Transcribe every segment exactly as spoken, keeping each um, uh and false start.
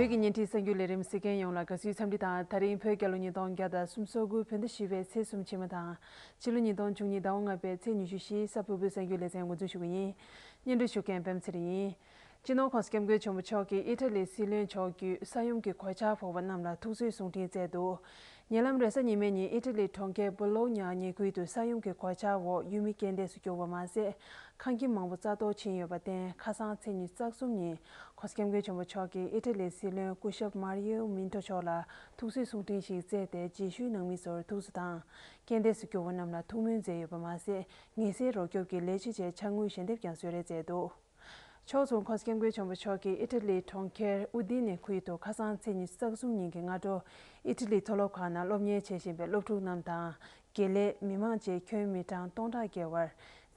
བོད་ཀྱི་བརྙན་འཕྲིན་གསར་འགྱུར་ལས་རིམ་གཟིགས་མཁན་ཡོངས་ལ་དགའ་བསུའི་འཚམས་འདྲི་དང་། ད་རིང་བོད་རྒྱལ་ལོ་ཉིས་སྟོང་བརྒྱ་དང་སུམ་ཅུ་སོ་དགུ་བོད་ཟླ་བཞི་པའི་ཚེས་གསུམ་ཕྱི་མ་དང་། ཕྱི་ལོ་ཉིས་སྟོང་བཅུ་གཉིས་ཟླ་བ་ལྔ་པའི་ཚེས་ཉི་ཤུ་བཞིའི་གཟའ་ཕུར་བུའི་གསར་འགྱུར་ལེ་ཚན་འགོ་འཛུགས་ཞུ་གི་ཡིན། སྙན་སྒྲོན་ཞུ་མཁན་པད་མ་ཚེ་རིང་ཡིན། སྤྱི་ནོར་༸གོང་ས་༸སྐྱབས་མགོན་ཆེན་པོ་མཆོག་གིས་ཨི་ཊ་ལིའི་སྲིད་བློན་མཆོག་བརྒྱུད་ས་ཡོམ་གྱི་གོད་ཆག་ཕོག་པ་རྣམས་ལ་ཐུགས་གསོའི་གསུང་འཕྲིན་བསྩལ་འདུག་ཉེ་ལམ་རེས་གཟའ་ཉི་མའི་ཉིན་ཨི་ཊ་ལིའི་གྲོང་ཁྱེར་སྦོ་ལོ་ཉ་ཉེ་ཁུལ་དུ་ས་ཡོམ་གྱི་གོད་ཆག་འོག་ཡུལ་མི་རྐྱེན་འདས་སུ་གྱུར་པ་མ་ཟད། ཁང་ཁྱིམ་མང་པོ་རྩ་གཏོར་ཕྱིན་ཡོད་པར་བརྟེན། ཁ་སང་ཚེས་ཉི་ཤུ་རྩ་གསུམ་ཉིན་༸གོང་ས་༸སྐྱབས་མགོན་ཆེན་པོ་མཆོག་གིས་ཨི་ཊ་ལིའི་སྲིད་བློན་སྐུ་ཞབས་མཱ་རི་ཡོ་མིན་ཊོ་མཆོག་ལ་ཐུགས་གསོའི་གསུང་འཕྲིན་ཞིག་བསྩལ་ཏེ། རྗེས་ཤུལ་ནང་མི་ཚོར་ཐུགས་གསོ་དང་། རྐྱེན་འདས་སུ་གྱུར་པ་རྣམས་ལ་ཐུགས་སྨོན་མཛད་ཡོད་པ་མ་ཟད། ངེས་གསལ་རོགས་སྐྱོབ་ཀྱི་ལས་བྱེད་བཅས་ཕྱག་དངུལ་ཞལ་འདེབས་ཀྱང་བཟོ་རེས་མཛད་འདུག་ཕྱོགས་མཚུངས་༸གོང་ས་༸སྐྱབས་མགོན་ཆེན་པོ་མཆོག་གིས་ཨི་ཊ་ལིའི་གྲོང་ཁྱེར་ཨུ་དི་ནེ་ཁུལ་དུ་ཁ་སང་ཚེས་ཉི་ཤུ་རྩ་གསུམ་ཉིན་གྱི་སྔ་དྲོ། ཨི་ཊ་ལིའི་མཐོ་སློབ་ཁག་ནང་སློབ་གཉེར་བྱེད་བཞིན་པའི་སློབ་ཕྲུག་རྣམས་དང་། དགེ་ལས། མི་མང་བཅས་ཁྱོན་མི་གྲངས་སྟོང་ཕྲག་བརྒལ་བར་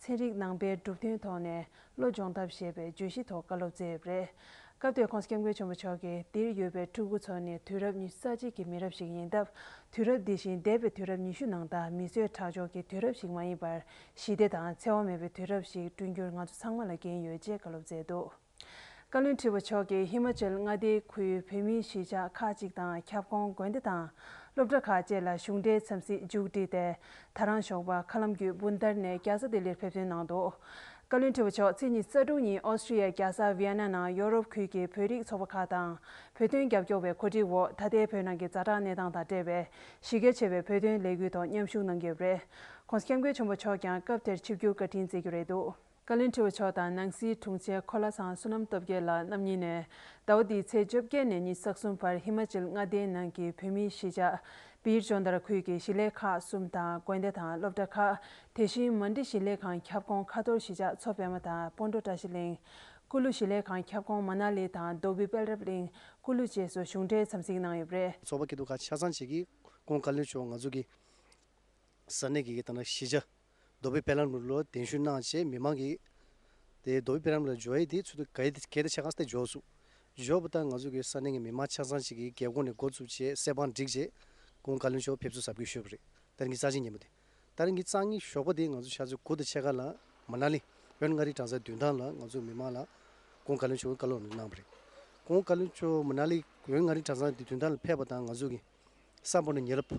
ཚན་རིག་ནང་པའི་གྲུབ་དོན་ཐོག་ནས་བློ་སྦྱོང་ཐབས་ཞེས་པའི་བརྗོད་གཞི་ཐོག་བཀའ་སློབ་སྩལ་ཡོད་པ་རེད། སྐབས་དེར་༸གོང་ས་༸སྐྱབས་མགོན་ཆེན་པོ་མཆོག་གིས། འདིར་ཡོད་པའི་ཕྲུ་གུ་ཚོ་ནི་དུས་རབས་ཉི་ཤུ་རྩ་གཅིག་གི་མི་རབས་ཤིག་ཡིན་སྟབས། དུས་རབས་འདི་བཞིན་འདས་པའི་དུས་རབས་ཉི་ཤུ་ནང་ལྟར་མི་གསོད་ཁྲག་སྦྱོར་གྱི་དུས་རབས་ཤིག་མ་ཡིན་པར། ཞི་བདེ་དང་འཚེ་བ་མེད་པའི་དུས་རབས་ཤིག་བསྐྲུན་རྒྱུར་ང་ཚོ་ཚང་མ་ལ་འགན་ཡོད་ཅེས་བཀའ་སློབ་སྩལ་འདུག་བཀའ་བློན་ཁྲི་པ་མཆོག་གིས་ཧི་མ་ཅལ་མངའ་སྡེའི་ཁུལ་བོད་མིའི་གཞིས་ཆགས་ཁག་ཅིག་དང་། ཁྱབ་ཁོངས་དགོན་སྡེ་དང་སློབ་གྲྭ་ཁག་བཅས་ལ་གཞུང་འབྲེལ་འཚམས་གཟིགས་མཇུག་བསྒྲིལ་ཏེ། ད་རང་ཞོགས་པ་ཁ་ལམ་བརྒྱུད་སྦུན་ཐར་ནས་རྒྱལ་ས་ལྡི་ལིར་ཕེབས་ཐོན་གནང་འདུག་བཀའ་བློན་ཁྲི་པ་མཆོག་ཚེས་ཉི་ཤུ་རྩ་དྲུག་ཉིན་ཨོ་སི་ཀྲི་ཡའི་རྒྱལ་ས་ཝི་ཡ་ན་ནང་ཡོ་རོབ་ཁུལ་གྱི་བོད་རིགས་ཚོགས་པ་ཁག་དང་། བོད་དོན་རྒྱབ་སྐྱོར་བའི་གོ་སྒྲིག་འོག་ད་ལྟའི་བོད་ནང་གི་ཛ་དྲག་གནས་སྟངས་དང་འབྲེལ་བའི་གཞི་རྒྱ་ཆེ་བའི་བོད་དོན་ལས་འགུལ་ཐོག་མཉམ་ཞུགས་གནང་གི་ཡོད་པ་རེད། ༸གོང་ས་༸སྐྱབས་མགོན་ཆེན་པོ་མཆོག་ཀྱང་སྐབས་དེར་ཆིབས་བསྒྱུར་བཀའ་དྲིན་སྩལ་རྒྱུ་རེད་འདུག་བཀའ་བློན་ཁྲི་པ་མཆོག་དང་ནང་སྲིད་དྲུང་ཆེ་ཁོ་ལ་ཚང་བསོད་ནམས་སྟོབས་རྒྱལ་ལགས་རྣམ་གཉིས་ནས། ཟླ་བ་འདིའི་ཚེས་བཅོ་བརྒྱད་ནས་ཉི་ཤུ་རྩ་གསུམ་བར་ཧི་མ་ཅལ་མངའ་སྡེའི་ནང་གི་བོད་མིའི་གཞིས་ཆགས་བིར་ཇོན་དར་ཁུལ་གྱི་གཞིས་ལས་ཁག་གསུམ་དང་། དགོན་སྡེ་དང་སློབ་གྲྭ་ཁག་དེ་བཞིན་མན་ཌི་གཞིས་ལས་ཁང་ཁྱབ་ཁོངས་ཁ་ཐོར་གཞིས་ཆགས་མཚོ་པདྨ་དང་སྤོན་གྲོང་བཀྲ་ཤིས་གླིང་། ཀུ་ལུ་གཞིས་ལས་ཁང་ཁྱབ་ཁོངས་མ་ན་ལི་དང་རྡོ་སྦིས་དཔལ་རབ་གླིང་། ཀུ་ལུ་བཅས་སུ་གཞུང་འབྲེལ་འཚམས་གཟིགས་གནང་ཡོད་པ་རེད། ཚོགས་པ་སྐྱིད་སྡུག་ཁག་ཆ་ཚང་ཅིག་གིས་ཁོང་བཀའ་བློན་མཆོག་ང་ཚོ་གི་ས་གནས་ཀྱི་ད་ནང་གཞིས་ཆགས་རྡོ་སྦིས་དཔལ་ལམ་ལ་གདན་ཞུ་གནང་བྱས། མི་མང་གིས་དེ་རྡོ་སྦིས་དཔལ་ལམ་ལ་འབྱོར་ཡས་དེ་ཚུར་དུ་ག་ཡི་དེ་གལ་ཏེ་ཆ་ག་ས་དེ་འབྱོར་སོང་། འབྱོར་བ་དང་ང་ཚོ་གི་ས་གནས་ཀྱི་མི་མང་ཆ་ཚང་ཅིག་གིས་རྒྱལ་ཁོངས་ནས་འགོ་བཙུགས་བྱས་གསེར་པང་བསྒྲིགས་བྱས་ཁོང་བཀའ་བློན་མཆོག་ཕེབས་བསུ་གཟབ་རྒྱས་ཞུས་པ་རེད། ད་རིང་གི་རྩ་ཆེན་ཉིན་མོ་དེ། ད་རིང་གི་རྩ་ཉིན་ཞོགས་པ་དེ་ང་ཚོ་ཆུ་ཚོད་དགུ་དང་ཕྱེད་ཀ་ལ་མ་ན་ལི་ཡོན་མངའ་རིས་གྲྭ་ཚང་མདུན་ཐང་ལ་ང་ཚོ་མི་མང་ལ་ཁོང་བཀའ་བློན་མཆོག་གིས་བཀའ་སློབ་གནང་བ་རེད། ཁོང་བཀའ་བློན་མཆོག་མ་ན་ལི་ཡོན་མངའ་རིས་གྲྭ་ཚང་མདུན་ཐང་ལ་ཕེབས་པ་དང་ང་ཚོ་གི་སམ་བྷོ་ཊ་ཉེ་རབས་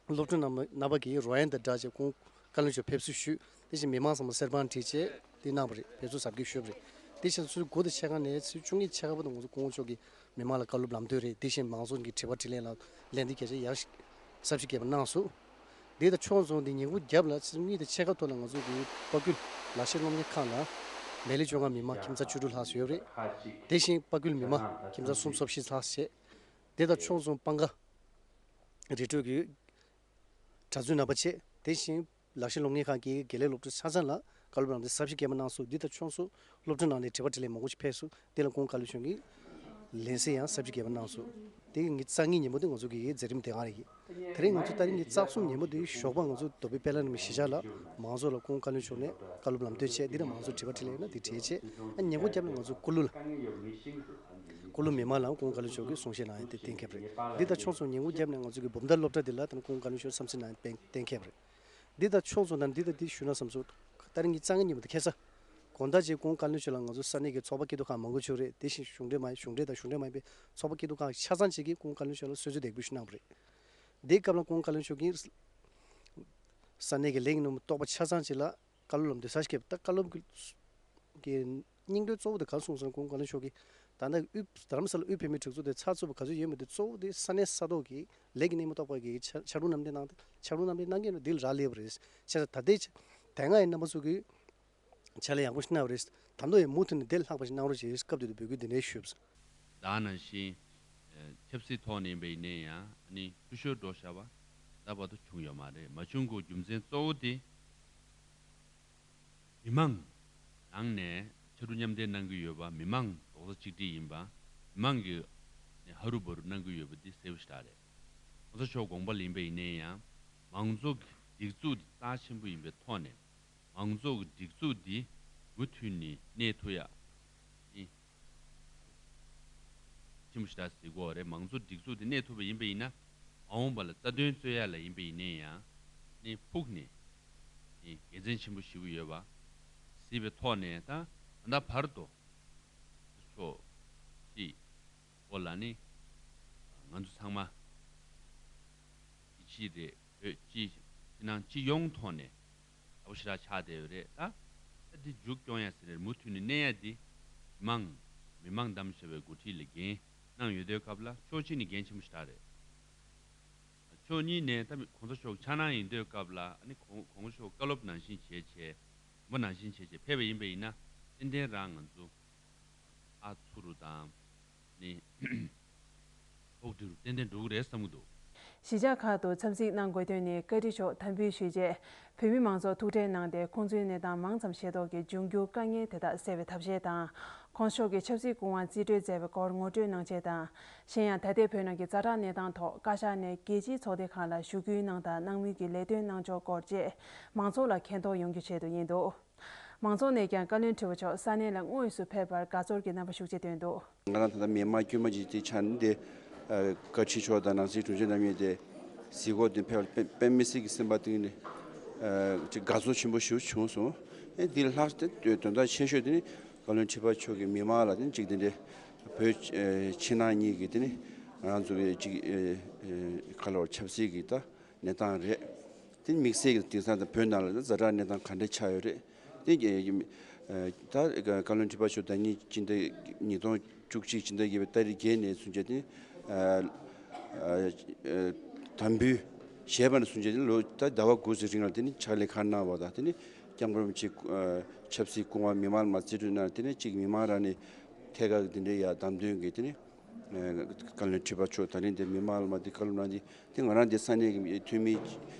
སློབ་ཕྲུག་རྣམ་རྣམ་པ་གིས་རོལ་དབྱངས་དང་སྦྲགས་བྱས་ཁོང་བཀའ་བློན་མཆོག་ཕེབས་བསུ་ཞུས། དེ་བཞིན་མི་མང་ཚང་མ་གསེར་པང་བསྒྲིགས་བྱས་དེ་གནང་བ་རེད། ཕེབས་བསུ་གཟབ་རྒྱས་ཞུས་པ་རེད། དེ་བཞིན་ཆུ་ཚོད་དགུ་དང་ཕྱེད་ཀ་ནས་ཆུ་ཚོད་བཅུ་གཉིས་ཕྱེད་ཀ་བར་དུ་ང་ཚོ་ཁོང་མཆོག་གིས་མི་མང་ལ་བཀའ་སློབ་ལམ་སྟོན་རེད། དེ་བཞིན་མང་ཚོགས་ཀྱི་དྲི་བ་དྲིས་ལན་ལ་ལན་འདེབས་གལ་ཆེ་ཡག་ཞིག་ཟབ་ཞིབ་རྒྱས་པ་གནང་སོང་། དེ་དང་ཕྱོགས་མཚུངས་ཏེ་ཉིན་གུང་རྒྱབ་ལ་ཆུ་ཚོད་གཉིས་དང་ཕྱེད་ཀ་ཐོག་ལ་ང་ཚོ་གི་དཔའ་སྐུལ་ལག་ཤེས་སློབ་གཉེར་ཁང་ལ་མི་ལི་བཅོ་ལྔ་མི་མང་ཁྱིམ་ཚང་བཅུ་དྲུག་ལྷག་ཙམ་ཡོད་རེད། དེ་བཞིན་དཔའ་སྐུལ་མི་མང་ཁྱིམ་ཚང་སུམ་ཅུ་སོ་བཞི་ལྷག་བྱས། དེ་དང་ཕྱོགས་མཚུངས་པང་ཁ་རི་ཁྲོད་ཀྱི་གྲྭ་བཙུན་རྣམ་པ་བཅས། དེ་བཞིན་ལག་ཤེས་སློབ་གཉེར་ཁང་གི་དགེ་ལས་སློབ་ཕྲུག་ཆ་ཚང་ལ་བཀའ་སློབ་ལམ་སྟོན་ཟབ་ཞིབ་རྒྱས་པ་གནང་སོང་། འདི་དང་ཕྱོགས་མཚུངས་སློབ་ཕྲུག་ནང་ནས་དྲི་བ་དྲིས་ལན་མང་པོ་ཞིག་ཕེབས་སོང་། དེ་ལ་ཁོང་བཀའ་བློན་མཆོག་གིས་ལན་གསལ་ཡང་ཟབ་ཞིབ་རྒྱས་པ་གནང་སོང་། དེ་གི་ཉི་རྩ་གཉིས་ཉིན་མོ་དེ་ང་ཚོ་གི་མཛད་རིམ་དེ་གང་རེད་ཀྱི། དེ་རིང་ང་ཚོ་ད་རིང་གི་རྩ་གསུམ་ཉིན་མོ་དེ་ཞོགས་པ་ང་ཚོ་རྡོ་སྦིས་དཔལ་ལམ་གཞིས་ཆགས་ལ་མང་ཚོགས་ལ་ཁོང་བཀའ་བློན་མཆོག་ནས་བཀའ་སློབ་ལམ་སྟོན་བྱས། འདི་ལ་མང་ཚོགས་དྲི་བ་དྲིས་ལན་ཡོད་ན་དེ་དྲིས་བྱས། ཨ་ཉིན་གུང་རྒྱབ་ལ་ང་ཚོ་ཀུ་ལུ་ལ། ཀུ་ལུ་མི་མང་ལའང་ཁོང་བཀའ་བློན་མཆོག་གིས་གསུང་བཤད་གནང་ཡ་དེ་གཏན་འཁེལ་བ་རེད། འདི་དང་ཕྱོགས་མཚུངས་ཉིན་གུང་རྒྱབ་ནས་ང་ཚོ་གི་འབུམ་ཐང་སློབ་གྲྭ་འདི་ལ་ད་ཁོང་བཀའ་བློན་མཆོག་གསུང་བཤད་གནང་ཡ་གཏན་འཁེལ་བ་རེད། འདི་དང་ཕྱོགས་མཚུངས་དང་འདི་དང་འདི་ཞུས་ན་བསམ་སོང་། ད་རིང་གི་རྩ་ལྔ་ཉིན་མོ་དེ་ཁ་སང་དགོང་དག་ཅིག་ཁོང་བཀའ་བློན་མཆོག་ལ་ང་ཚོ་ས་གནས་ཀྱི་ཚོགས་པ་སྐྱིད་སྡུག་ཁག་མང་པོ་ཅིག་ཡོད་རེད། དེ་བཞིན་གཞུང་འབྲེལ་མ་གཞུང་འབྲེལ་དང་གཞུང་འབྲེལ་མ་ཡིན་པའི་ཚོགས་པ་སྐྱིད་སྡུག་ཁག་ཆ་ཚང་ཅིག་གིས་ཁོང་བཀའ་བློན་མཆོག་ལ་གསོལ་ཚིགས་དེ་འབུལ་ཞུ་གནང་བ་རེད། འདིའི་སྐབས་ལ་ཁོང་བཀའ་བློན་མཆོག་གིས་ས་གནས་ཀྱི་ལས་ཀྱི་སྣེ་མོ་གཏོགས་པ་ཆ་ཚང་ཅིག་ལ་བཀའ་སློབ་ལམ་སྟོན་ཟབ་ཞིབ་རྒྱས་པ། ད་བཀའ་སློབ་ཀྱི་ཀྱི་སྙིང་དོན་གཙོ་བོ་དེ་ག་རེ་གསུངས་སོང་། ཁོང་བཀའ་བློན་མཆོག་གིས་ད་ལྟ་དབུས་རྡ་རམ་ས་ལ་དབུས་བོད་མིའི་སྒྲིག་འཛུགས་དེ་ཚགས་ཚུད་པ་ག་ཚོད་ཡོད་མེད་དེ་གཙོ་བོ་དེ་ས་གནས་ས་ཐོག་གི་ལས་ཀྱི་སྣེ་མོ་གཏོགས་པ་གིས་ཕྱག་ཕྱག་རོགས་གནང་མཁན་གནང་སྟེ། ཕྱག་རོགས་གནང་མཁན་གནང་མཁན་འདི་ལ་རག་ལས་པ་རེད། བྱས་ཙང་ད་ལྟའི་དེ་སྔ་ཡི་རྣམ་པ་ཚོ་གིས་ཕྱག་ལས་ཡག་པོ་ཞིག་གནང་བ་རེད། ད་དུང་ཡང་མུ་མཐུད་ནས་དེ་ལས་ལྷག་པ་ཞིག་གནང་རོགས་བྱེད། སྐབས་དེ་དུ་འབོད་སྐུལ་འདི་འདྲ་ཞུས། ད་ནང་བཞིན་ཆབ་སྲིད་ཐོག་ནས་ཡིན་པ་ཡིན་ནའི་ཡང་ཨ་ནི་འཐུས་ཤོར་འགྲོ་བཞག་པ་ད་བར་དུ་བྱུང་ཡོད་མ་རེད། མ་བྱུང་དགོས་རྒྱུ་མཚན་གཙོ་བོ་དེ། མི་མང་ནང་ནས་ཕྱར་གྲུ་མཉམ་འདེགས་གནང་གི་ཡོད་པ། མི་མང་རྡོག་རྩ་གཅིག་སྒྲིལ་ཡིན་པ། མི་མང་གིས་ནས་ཧ་རུ་བ་རུ་གནང་གི་ཡོད་པ་འདི་གསལ་པོ་ཞིག་རེད། གོང་ས་མཆོག་དགོངས་པ་ལེན་པ་ཡིན་ནའི་ཡང་མང་གཙོ་གི་སྒྲིག་འཛུགས་འདི་རྩ་ཆེན་པོ་ཡིན་པའི་ཐོག་ནས་མང་གཙོ་གི་སྒྲིག་འཛུགས་འདི་མུ་མཐུད་ནས་གནས་ཐུབ་ཡ་ནི་ཆེན་པོ་ཞིག་གཟིགས་དགོས་རེད། མང་གཙོ་སྒྲིག་འཛུགས་འདི་གནས་ཐུབ་པ་ཡིན་པ་ཡིན་ན་མ་འོངས་པ་ལ་རྩ་དོན་རྩོད་ཡ་ལ་ཡིན་པ་ཡིན་ནའི་ཡང་ནི་ཕུགས་ནས་ནི་དགེ་མཚན་ཆེན་པོ་ཞེ་པོ་ཡོད་པ་གཟིགས་པའི་ཐོག་ནས་ད་ད་ལྟ་བར་དུ་ཕྱོགས་ཅིག་སྐོར་ལ་ནི་ང་ཚོ་ཚང་མ་གཅིག་རེད། བོད་སྤྱི་ཕྱི་ནང་སྤྱི་ཡོངས་ཐོག་ནས་དགའ་པོ་ཞེ་དྲག་ཆགས་བསྡད་ཡོད་རེད། ད་ད་འདི་མཇུག་སྐྱོང་ཡ་ཟེར་ནས་མུ་མཐུད་ནས་གནས་ཡ་འདི་མི་མང་མི་མང་གདམ་ཞེས་པའི་འགོ་ཁྲིད་ལ་འགན་གནང་ཡོད་དུས་སྐབས་ལ་ཕྱོགས་གཅིག་ནས་འགན་ཆེན་པོ་ཞེ་དྲག་རེད། ཕྱོགས་གཉིས་ནས་ད་གོང་ས་མཆོག་འཆར་སྣང་ཡིན་དུས་སྐབས་ལ་ཨ་ནི་གོང་གོང་ས་མཆོག་བཀའ་སློབ་ནང་བཞིན་བྱས་བྱས་མོ་ནང་བཞིན་བྱས་བྱས་ཕེབས་པ་ཡིན་པ་ཡིན་ན་ཏན་ཏན་རང་ང་ཚོ་ཨ་ཚུ་རུ་དང་ནི་ཕོག་འགྲིག་རུ་ཏན་ཏན་འགྲོ་གི་རེད་བསམ་གྱི་འདུག། གཞིས་ཆགས་ཁག་ཏུ་འཚམས་གཟིགས་གནང་དགོས་དོན་ནི་བཀའ་ཁྲི་མཆོག་དམ་འབུལ་ཞུས་རྗེས་བོད་མི་མང་ཚོགས་ཐུག་འཕྲད་གནང་སྟེ་ཁོང་ཚོའི་གནས་སྟངས་མང་ཙམ་ཤེས་རྟོགས་ཀྱིས་འབྱུང་འགྱུར་དཀའ་ངལ་དེ་དག་སེལ་བའི་ཐབས་ཤེས་དང་། ཁོང་མཆོག་གི་ཆབ་སྲིད་སྐུ་དབང་རྩིས་སྤྲོད་མཛད་པའི་སྐོར་ངོ་སྤྲོད་གནང་ཆེད་དང་། གཞན་ཡང་ད་ལྟའི་བོད་ནང་གི་ཛ་དྲག་གནས་སྟངས་ཐོག་བཀའ་ཤག་ནས་རྒྱལ་སྤྱིའི་ཚོགས་སྡེ་ཁག་ལ་ཞུ་སྐུལ་གནང་དང་གནང་མུས་ཀྱི་ལས་དོན་གནང་ཕྱོགས་སྐོར་བཅས་མང་ཚོགས་ལ་མཁྱེན་རྟོགས་ཡོང་རྒྱུའི་ཆེད་དུ་ཡིན་འདུག། མང་ཚོགས་ནས་ཀྱང་བཀའ་བློན་ཁྲི་པ་མཆོག་ས་གནས་ལ་དངོས་སུ་ཕེབས་པར་དགའ་ཚོར་གྱི་རྣམ་པ་ཤུགས་ཆེ་བཏོན་འདུག། ང་རང་ད་ལྟ་མི་མང་དཀྱུས་མ་ཅིག་དེ་ཆ་ནས་དེ་བཀའ་ཁྲི་མཆོག་དང་ནང་སྲིད་དྲུང་ཆེ་རྣམ་གཉིས་དེ་གཟིགས་སྐོར་དེ་ཕེབས་པ་དཔེ་དཔེ་མི་སྲིད་ཀྱི་སེམས་པ་གཏིང་ནས་ཅིག་དགའ་ཚོར་ཆེན་པོ་ཞིག་བྱུང་སོང་། ཨེ་འདི་ལྷག་དེ་དོན་དག་ཆེ་ཤོས་དེ་ནི་བཀའ་བློན་ཁྲི་པ་མཆོག་གིས་མི་མང་ལ་དེ་ནི་ཅིག་དེ་འདྲའི་བོད་ཕྱི་ནང་གཉིས་ཀྱི་དེ་ནི་ང་རང་ཚོ་གི་ཅིག་ག་ལ་བར་ཆབ་སྲིད་ཀྱི་ད་གནས་སྟངས་རེད། དེ་དམིགས་བསལ་གྱི་དེང་སང་དང་བོད་ནང་ལ་ཛ་དྲག་གནས་སྟངས་ག་འདྲ་ཆགས་ཡོད་རེད། དེ་ད་བཀའ་བློན་ཁྲི་པ་མཆོག་ཟླ་ཉིན་སྤྱི་ཟླ་ཉིས་སྟོང་བཅུ་གཅིག་སྤྱི་ཟླ་བརྒྱད་པའི་ཏ་རིག་བརྒྱད་ནས་བཟུང་བྱས་དེ་དམ་འབུལ་བཞེས་པ་ནས་བཟུང་བྱས་དེ་ལོ་ད་ཟླ་བ་དགུ་ཙམ་རིང་ལ་དེ་ནི་ཕྱག་ལས་ཁག་གནང་བ་དང་དེ་ནི་སྐྱབས་མགོན་རིན་པོ་ཆེ་ཆབ་སྲིད་སྐུ་དབང་མི་མང་ལ་མ་རྩིས་སྤྲོད་གནང་དེ་ནི་གཅིག་མི་མང་རང་ནས་ཐད་ཀར་དེ་འདྲའི་ཡ་བདམས་ཐོན་གྱི་དེ་ནི། བཀའ་བློན་ཁྲི་པ་མཆོག་ད་རིང་འདིར་མི་མང་ལ་མ་དེ་བཀའ་སློབ་གནང་དེ་དེ་ང་རང་འདི་ས་གནས་ཀྱི་འཐུས་མི་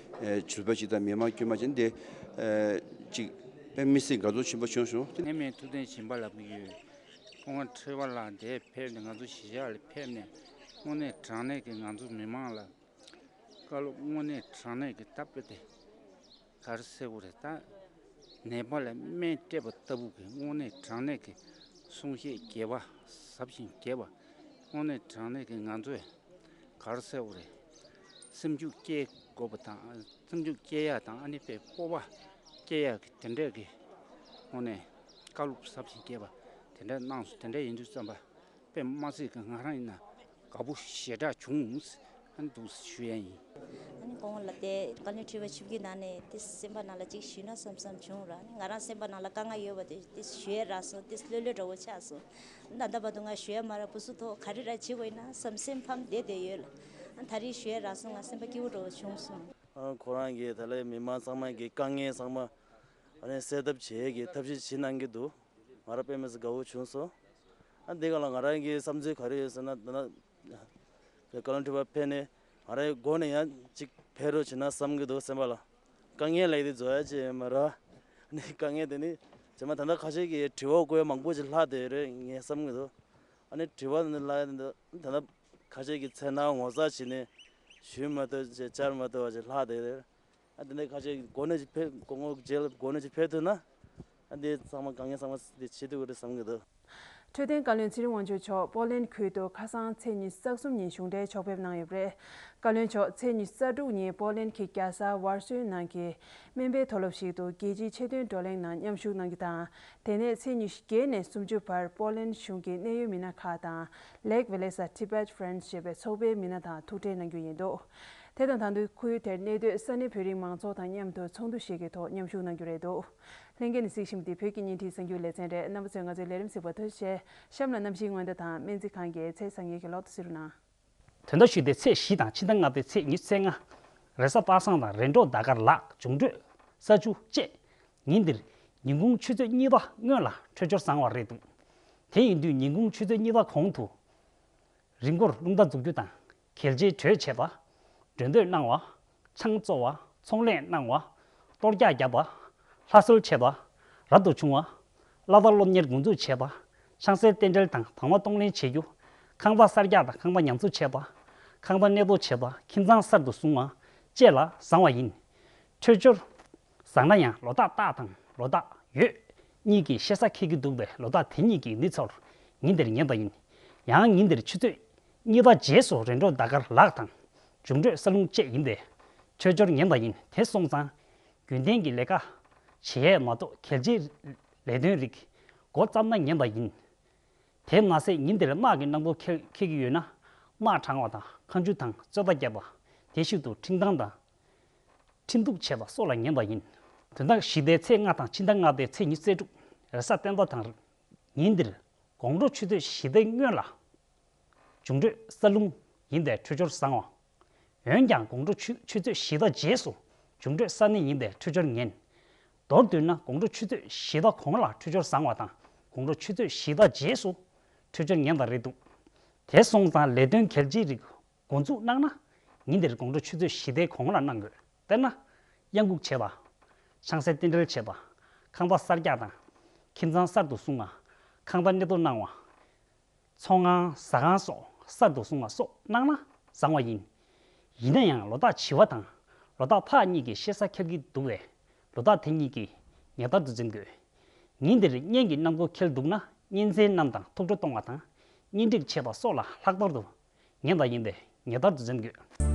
ཟུར་པ་ཞིག་དང་མི་མང་དཀྱུས་མ་ཅན་འདི་ཅིག་དཔེ་མི་སྲིད་དགའ་ཚོར་ཆེན་པོ་བྱུང་སོང་། ངས་མི་ཐུབ་བསྟན་སྦྱིན་པ་ལབ་ཀྱི་ཡོད། ཁོང་ཁྲི་པ་ལགས་འདིར་ཕེབས་ནས་ང་ཚོ་གཞིས་ཆགས་ལ་ཕེབས་ནས་དངོས་གནས་དྲང་གནས་ཀྱི་ང་ཚོ་མི་མང་ལ་བཀའ་སློབ་དངོས་གནས་དྲང་གནས་ཀྱི་སྟབས་བདེ་ག་རེ་ཟེར་དགོས་རེད་ད། ནད་པ་ལ་སྨན་སྤྲད་པ་ལྟ་བུ་གི་དངོས་གནས་དྲང་གནས་ཀྱི་གསུང་བཤད་རྒྱས་པ་ཟབ་ཅིང་རྒྱས་པ། དངོས་གནས་དྲང་གནས་ཀྱི་ང་ཚོས་ག་རེ་ཟེར་དགོས་རེད། སེམས་ཤུགས་སྐྱེ་དགོས་པ་དང་སེམས་ཤུགས་སྐྱེ་ཡག་དང་ཨ་ནི་དཔེ་སྤོབས་པ་སྐྱེ་ཡག་གི་དེ་འདྲས་ཀྱི་དངོས་གནས་བཀའ་སློབ་ཟབ་ཅིང་རྒྱས་པ་དེ་འདྲས་གནང་སོང་། དེ་འདྲས་ཡིན་དུས་ཙམ་པ། དཔེ་མ་སྲིད་ཀྱི་ང་རང་ཡིན་ན་དགའ་པོ་ཞེ་དྲག་བྱུང་། ཨ་ནི་འདུག་ཞུ་ཡ་ཡིན། ཨ་ནི་གོང་ལ་དེ་བཀའ་བློན་ཁྲི་པ་ཆིབས་བསྒྱུར་གནང་ནས་དེ་སེམས་པ་ནང་ལ་ཅིག་ཞུས་ན་བསམ་བསམ་བྱུང་ར། ཨ་ནི་ང་རང་སེམས་པ་ནང་ལ་དཀའ་ངལ་ཡོད་པ་དེ་དེ་ཞུ་ཡ་རག་སོང་། དེ་ལྷོད་ལྷོད་འདྲ་བོ་ཆགས་སོང་། ད་ལྟ་བར་དུ་ང་ཞུ་ཡ་མ་རག་བུ་སུ་ཐོག་ག་རེ་ར་བྱེད་དགོས་ཡིན་ན་བསམ་སེམས་ཕམ་བསྡད་བསྡད་ཡོད་ལ། ཨ་ད་རེས་ཞུ་ཡ་རག་སོང་། ང་སེམས་པ་སྐྱིད་པོ་འདྲ་བོ་བྱུང་སོང་། ཨ་ཁོ་རང་གིས་ད་ལྟ་མི་མང་ཚང་མ་གི་དཀའ་ངལ་ཚང་མ་ཨ་ནི་སེལ་ཐབས་བྱེད་ཡས་ཀྱི་ཐབས་ཤེས་བྱེད་གནང་གི་འདུག། ང་རང་དཔེ་མི་སྲིད་དགའ་བོ་བྱུང་སོང་། ཨ་འདི་ག་ལ་ང་རང་གི་བསམ་ཚུལ་ག་རེ་ཡོད་ཟེར་ན་ད་ན་བཀའ་བློན་ཁྲི་པ་ཕེབས་ནས་ང་རའི་སྒོ་ནས་ཡང་ཅིག་ཕེབས་རོགས་བྱེད་ན་བསམ་གྱི་འདུག་སེམས་པ་ལ། དཀའ་ངལ་ལས་དེ་བཟོ་ཡ་ཅིག་མ་རེད། ཨ་ནི་དཀའ་ངལ་དེ་ནི་རྗེས་མ་ད་ལྟ་ཁ་ཤས་ཀྱིས་དྲི་བ་བཀོད་མང་པོ་ཅིག་ལྷག་བསྡད་ཡོད་རེད་ངས་བསམ་གྱི་འདུག། ཨ་ནི་དྲི་བ་འདི་ལ་ད་ལྟ་ཁ་ཤས་ཀྱིས་མཚན་ནག་ངོ་ཚ་བྱས་ནས་ཞུས་མ་ཐུབ་ཅིག་བཅར་མ་ཐུབ་པ་ཅིག་ལྷག་བསྡད་ཡོད་རེད། ཨ་དེ་འདྲའི་ཁ་ཤས་སྒོ་ནས་ཅིག་ཕེབས་སྒོ་ངོ་རྗེས་ལ་སྒོ་ནས་ཅིག་ཕེབས་ཐུབ་ན། ཨ་འདི་ཚང་མ་དཀའ་ངལ་ཚང་མ་འདི་ཆེ་ཐུབ་ཀྱི་རེད་བསམ་གྱི་འདུག། འཕྲོད་བསྟེན་བཀའ་བློན་ཚེ་རིང་དབང་ཕྱུག་མཆོག་པོ་ལན་ཁུལ་དུ་ཁ་སང་ཚེས་ཉི་ཤུ་རྩ་གསུམ་ཉིན་གཞུང་འབྲེལ་ཕྱོགས་ཕེབས་གནང་ཡོད་པ་རེད། བཀའ་བློན་མཆོག་ཚེས་ཉི་ཤུ་རྩ་དྲུག་ཉིན་པོ་ལན་གྱི་རྒྱལ་ས་ཝར་སོའི་ནང་གི་སྨན་པའི་མཐོ་སློབ་ཞིག་ཏུ་རྒྱལ་སྤྱིའི་ཆེད་དོན་བགྲོ་གླེང་ནང་མཉམ་ཞུགས་གནང་རྒྱུ་དང་། དེ་ནས་ཚེས་ཉི་ཤུ་བརྒྱད་ནས་སུམ་ཅུ་བར་པོ་ལན་གཞུང་གི་གནད་ཡོད་མི་སྣ་ཁག་དང་། Lake Walesa Tibet Friends ཞེས་པའི་ཚོགས་པའི་མི་སྣ་དང་ཐུག་འཕྲད་གནང་རྒྱུ་ཡིན་འདུག། དེ་དང་དང་དུས་ཁོའི་དེར་གནས་སྡོད་ས་གནས་བོད་རིགས་མང་ཚོགས་དང་མཉམ་དུ་ཚོགས་འདུ་ཞིག་གི་ཐོག་མཉམ་ཞུགས་གནང་རྒྱུ་རེད་འདུག། ལྷན་རྒྱས་ནས་གཟིགས་བཞིན་པ་འདི་བོད་ཀྱི་བརྙན་འཕྲིན་གསར་འགྱུར་ལེ་ཚན་རེད། རྣམ་པ་ཚོས་ང་ཚོའི་ལས་རིམ་གཟིགས་པར་ཐུགས་རྗེ་ཆེ། གཤམ་ལ་གནམ་གཤིས་སྔོན་བརྡ་དང་སྨན་རྩིས་ཁང་གི་ཚེས་གསར་འགྱུར་གྱི་ལོག་ཏུ་གཟིགས་རོགས་གནང་། དོན་དག་ཞུས་ཏེ་ཚེས་བཞི་དང་ཕྱི་ཟླ་ལྔ་པའི་ཚེས་ཉི་ཤུ་རྩ་ལྔ། རེས་གཟའ་པ་སངས་དང་རེས་འགྲོགས་ཟླ་སྐར་ལག་འབྱུང་འཕྲོད་ས་བཅུ་བཅས། ཉིན་འདིར་ཉིན་གུང་ཆུ་ཚོད་གཉིས་པ་སྔོན་ལ་འཕྲོད་སྦྱོར་བཟང་བ་རེད་འདུག། དེ་ཡིན་དུས་ཉིན་གུང་ཆུ་ཚོད་གཉིས་པ་གོང་དུ། རི་མགོར་རླུང་རྟ་འཛུགས་རྒྱུ་དང་། གྱེལ་རྗེས་བགྲོད་བྱེད་པ། མགྲོན་འདོད་གནང་བ། ཆང་བཙོ་བ། ཚོང་ལས་གནང་བ། གཏོར་རྒྱག་བརྒྱབ་པ། ལྷ་གསོལ་བྱེད་པ། རབ་ཏུ་བྱུང་བ། བླ་དྭགས་སློབ་གཉེར་འགོ་འཛུགས་བྱེད་པ། ཆང་སའི་རྟེན་འབྲེལ་དང་བང་བ་གཏོང་ལེན་བྱེད་རྒྱུ། ཁང་པ་གསར་རྒྱག་དང་ཁང་པ་ཉམས་གསོ་བྱེད་པ། ཁང་པ་གནས་སྤོ་བྱེད་པ། ཁྱིམ་ཚང་གསར་དུ་བཟུང་བ་བཅས་ལ་བཟང་བ་ཡིན། འཕྲོད་སྦྱོར་བཟང་ན་ཡང་ལོ་རྟགས་སྟག་དང་ལོ་རྟགས་ཡོས་གཉིས་ཀྱིས་ཤེས་ས་འཁེལ་གྱི་འདུག་པས་ལོ་རྟགས་དེ་གཉིས་ཀྱི་མི་ཚོར་ཉིན་དེར་ངན་པ་ཡིན། ཡང་ཉིན་དེར་ཆུ་ཚོད་གཉིས་པ་རྗེས་སུ་རེས་འགྲོགས་ཟླ་སྐར་ལག་དང་འབྱུང་འཕྲོད་ས་རླུང་བཅས་ཡིན་པས་འཕྲོད་སྦྱོར་ངན་པ་ཡིན། དེ་སོང་ཙང་རྒྱུན་ལྡན་གྱི་ལས་ཀ་བྱེད་ཡས་མ་གཏོགས་གལ་ཆེའི་ལས་དོན་རིགས་འགོ་བརྩམས་ན་ངན་པ་ཡིན། དེ་མ་ཟད་ཉིན་དེར་རྣག་གི་རྣམ་རྟོག་འཁྱེར་འཁྱེར་གྱི་ཡོད་ན། རྣག་གྲང་བ་དང་ཁ་མཆུ་དང་རྩོད་ཟླ་རྒྱག་པ། དེ་བཞིན་དུ་འཁྲུན་ཐང་དང་། འཁྲུན་གཏུབ་བྱེད་པ་སོགས་ལ་ཉན་པ་ཡིན། དོན་དག་བཞི་ཟླའི་ཚེས་ལྔ་དང་ཕྱི་ཟླ་ལྔ་པའི་ཚེས་ཉི་ཤུ་རྩ་དྲུག་རེས་གཟའ་སྤེན་པ་དང་། ཉིན་འདིར་དགོང་དྲོ་ཆུ་ཚོད་བཞི་ཟླའི་སྔོན་ལ། འབྱུང་འཕྲོད་ས་རླུང་ཡིན་པས་འཕྲོད་སྦྱོར་བཟང་བ། འོན་ཀྱང་དགོང་དྲོ་ཆུ་ཆུ་ཚོད་བཞི་ཟླ་རྗེས་སུ་འབྱུང་འཕྲོད་ས་གནས་ཡིན་པས་འཕྲོད་སྦྱོར་ངན། མདོར་བསྡུས་ན་དགོང་དྲོ་ཆུ་ཚོད་བཞི་ཟླ་གོང་ལ་འཕྲོད་སྦྱོར་བཟང་བ་དང་དགོང་དྲོ་ཆུ་ཚོད་བཞི་ཟླ་རྗེས་སུ་འཕྲོད་སྦྱོར་ངན་པ་རེད་འདུག་དེ་སོང་ཙང་ལས་དོན་གལ་ཆེའི་རིགས་འགོ་འཛུགས་གནང་ན་ཉིན་དེར་དགོང་དྲོ་ཆུ་ཚོད་བཞི་ཟླའི་གོང་ལ་གནང་དགོས། དཔེར་ན། གཡང་འགུགས་བྱེད་པ། ཆང་སའི་རྟེན་འབྲེལ་བྱེད་པ། ཁང་པ་གསར་རྒྱག་དང་། ཁྱིམ་ཚང་གསར་དུ་བསྲུང་བ། ཁང་པ་གནས་སྡོད་གནང་བ། ཚོང་ཁང་ཟ་ཁང་སོགས་གསར་དུ་བསྲུང་བ་སོགས་གནང་ན་བཟང་བ་ཡིན། ཡིན་ན་ཡང་ལོ་རྟགས་བྱི་བ་དང་ལོ་རྟགས་ཕག་གཉིས་ཀྱིས་ཤེས་བྱ་འཁྱེར་གྱི་འདུག་པས། ལོ་རྟགས་དེ་གཉིས་ཀྱིས་ཉེ་ལྟར་དུ་འཛིན་དགོས། ཉིན་འདིར་གཉེན་གྱི་རྣམ་རྟོག་འཁྱེར་འདུག་ན་གཉེན་ཚན་རྣམས་དང་ཐུགས་སྤྲོ་གཏོང་བ་དང་། གཉེན་སྒྲིག་བྱེད་པ་སོགས་ལ་ལྷག་པར་དུ་ཉན་པ་ཡིན་པས་ཉེ་ལྟར་དུ་འཛིན་དགོས།